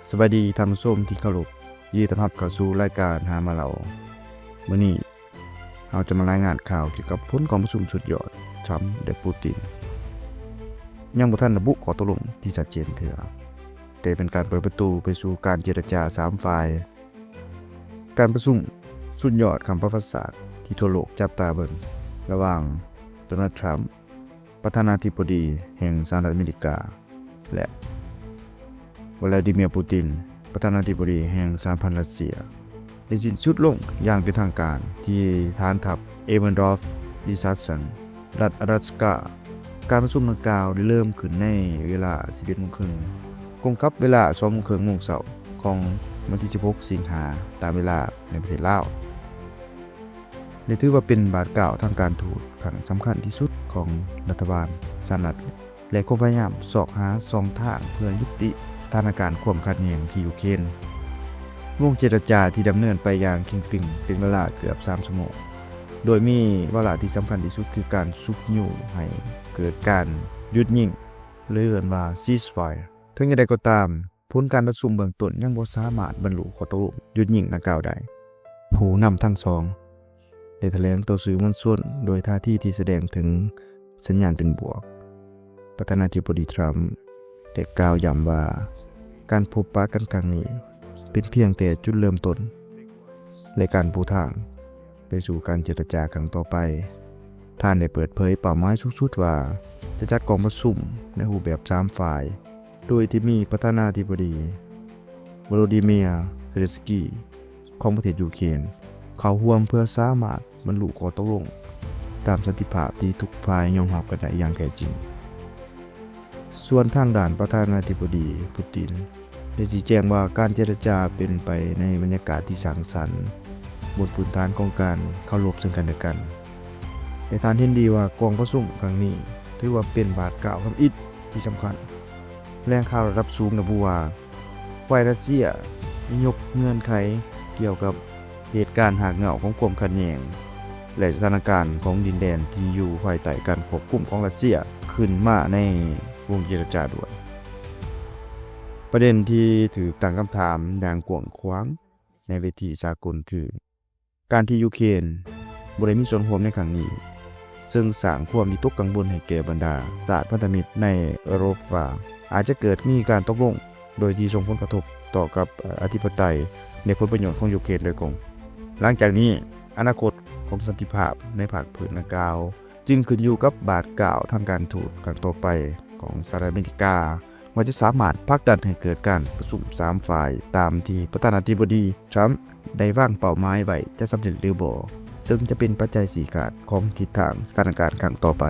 ສະບາຍດີທ່ານຜູ້ຊົມທີ່ເຄົາລົບ, ຍິນດີຕ້ອນຮັບເຂົ້າສູ່ລາຍການຫາມາເລົ່າ. ມື້ນີ້ເຮົາຈະມາລາຍງານຂ່າວກ່ຽວກັບຜົນກອງປະຊຸມສຸດຍອດ Trump ແລະ Putin. ຍັງບໍ່ທັນລະບຸຂໍ້ຕົກລົງທີ່ຊັດເຈນເທື່ອ, ແຕ່ເປັນການເປີດປະຕູໄປສູ່ການເຈລະຈາສາມຝ່າຍ. ການປະຊຸມສຸດຍອດຂັ້ນປະວັດສາດທີ່ທົ່ວໂລກຈັບຕາເບິ່ງ ລະຫວ່າງ Donald Trump ປະທານາທິບໍດີແຫ່ງສະຫະລັດອາເມລິກາ ແລະ Vladimir Putin ປະທານາທິບໍດີແຫ່ງສະຫະພັນຣັດເຊຍ ໄດ້ສິ້ນສຸດລົງຢ່າງເປັນທາງການທີ່ຖານທັບ Emmendorf Richardson ລັດອາລັດສະກາ. ການປະຊຸມດັ່ງກ່າວໄດ້ເລີ່ມຂຶ້ນໃນເວລາສິບເອັດໂມງເຄິ່ງ ກົງກັບເວລາສອງໂມງເຄິ່ງໂມງເຊົ້າຂອງວັນທີສິບຫົກສິງຫາ ຕາມເວລາໃນປະເທດລາວ ແລະ ຖືວ່າເປັນບາດກ້າວທາງການທູດຄັ້ງສຳຄັນທີ່ສຸດຂອງລັດຖະບານສະຫະລັດ ແລະ ຄວາມພະຍາຍາມຊອກຫາຊ່ອງທາງເພື່ອຍຸຕິສະຖານະການຄວາມຂັດແຍ່ງທີ່ຢູເຄນ. ວົງເຈລະຈາທີ່ດຳເນີນໄປຢ່າງເຄັ່ງຕຶງເປັນເວລາເກືອບສາມຊົ່ວໂມງ, ໂດຍມີວາລະທີ່ສຳຄັນທີ່ສຸດຄືການຊຸກຍູ້ໃຫ້ເກີດການຢຸດຍິງ ຫຼື ເອີ້ນວ່າ ceasefire. ເຖິງຢ່າງໃດກໍຕາມ, ຜົນການປະຊຸມເບື້ອງຕົ້ນຍັງບໍ່ສາມາດບັນລຸຂໍ້ຕົກລົງຢຸດຍິງດັ່ງກ່າວໄດ້. ຜູ້ນຳທັງສອງໄດ້ຖະແຫຼງຕໍ່ສື່ມວນຊົນໂດຍທ່າທີທີ່ສະແດງເຖິງສັນຍານເປັນບວກ. ປະທານາທິບໍດີ Trump ໄດ້ກ່າວຢ້ຳວ່າ ການພົບປະກັນຄັ້ງນີ້ເປັນພຽງແຕ່ຈຸດເລີ່ມຕົ້ນ ແລະ ການປູທາງ ໄປສູ່ການເຈລະຈາຄັ້ງຕໍ່ໄປ. ທ່ານໄດ້ເປີດເຜີຍເປົ້າໝາຍສູງສຸດວ່າ ຈະຈັດກອງປະຊຸມໃນຮູບແບບສາມຝ່າຍ, ໂດຍທີ່ມີປະທານາທິບໍດີ ໂວໂລດີເມຍ ເຊເລນສກີ ຂອງປະເທດຢູເຄນ ເຂົ້າຮ່ວມເພື່ອສາມາດບັນລຸຂໍ້ຕົກລົງຕາມສັນຕິພາບທີ່ທຸກຝ່າຍຍອມຮັບກັນໄດ້ຢ່າງແທ້ຈິງ. ສ່ວນທາງດ້ານປະທານາທິບໍດີ ປູຕິນ ໄດ້ຊີ້ແຈງວ່າການເຈລະຈາເປັນໄປໃນບັນຍາກາດທີ່ສ້າງສັນ ບົນພື້ນຖານຂອງການເຄົາລົບເຊິ່ງກັນແລະກັນ ແລະ ທ່ານເຫັນດີວ່າກອງປະຊຸມຄັ້ງນີ້ຖືວ່າເປັນບາດກ້າວທຳອິດທີ່ສຳຄັນ. ແຫຼ່ງຂ່າວລະດັບສູງລະບຸວ່າ ຝ່າຍຣັດເຊຍໄດ້ຍົກເງື່ອນໄຂກ່ຽວກັບເຫດການຮາກເຫງົ້າຂອງຄວາມຂັດແຍ່ງ ແລະ ສະຖານະການຂອງດິນແດນທີ່ຢູ່ພາຍໃຕ້ການຄວບຄຸມຂອງຣັດເຊຍຂຶ້ນມາໃນວົງເຈລະຈາດ້ວຍ. ປະເດັນທີ່ຖືກຕັ້ງຄຳຖາມຢ່າງກວ້າງຂວາງໃນເວທີສາກົນຄື ການທີ່ຢູເຄນບໍ່ໄດ້ມີສ່ວນຮ່ວມໃນຄັ້ງນີ້ ເຊິ່ງສ້າງຄວາມວິຕົກກັງວົນໃຫ້ແກ່ບັນດາຊາດພັນທະມິດໃນເອີຣົບວ່າ ອາດຈະເກີດມີການຕົກລົງໂດຍທີ່ສົ່ງຜົນກະທົບຕໍ່ກັບອະທິປະໄຕ ແລະ ຜົນປະໂຫຍດຂອງຢູເຄນໂດຍກົງ. ຫຼັງຈາກນີ້, ອະນາຄົດຂອງສັນຕິພາບໃນພາກພື້ນດັ່ງກ່າວ ຈຶ່ງຂຶ້ນຢູ່ກັບບາດກ້າວທາງການທູດຄັ້ງຕໍ່ໄປຂອງສະຫະລັດອາເມລິກາ ວ່າຈະສາມາດຜັກດັນໃຫ້ເກີດການປະຊຸມສາມຝ່າຍຕາມທີ່ປະທານາທິບໍດີທຣຳໄດ້ວາງເປົ້າໝາຍໄວ້ຈະສຳເລັດຫຼືບໍ່, ເຊິ່ງຈະເປັນປັດໄຈຊີ້ຂາດຂອງທິດທາງສະຖານະການຄັ້ງຕໍ່ໄປ.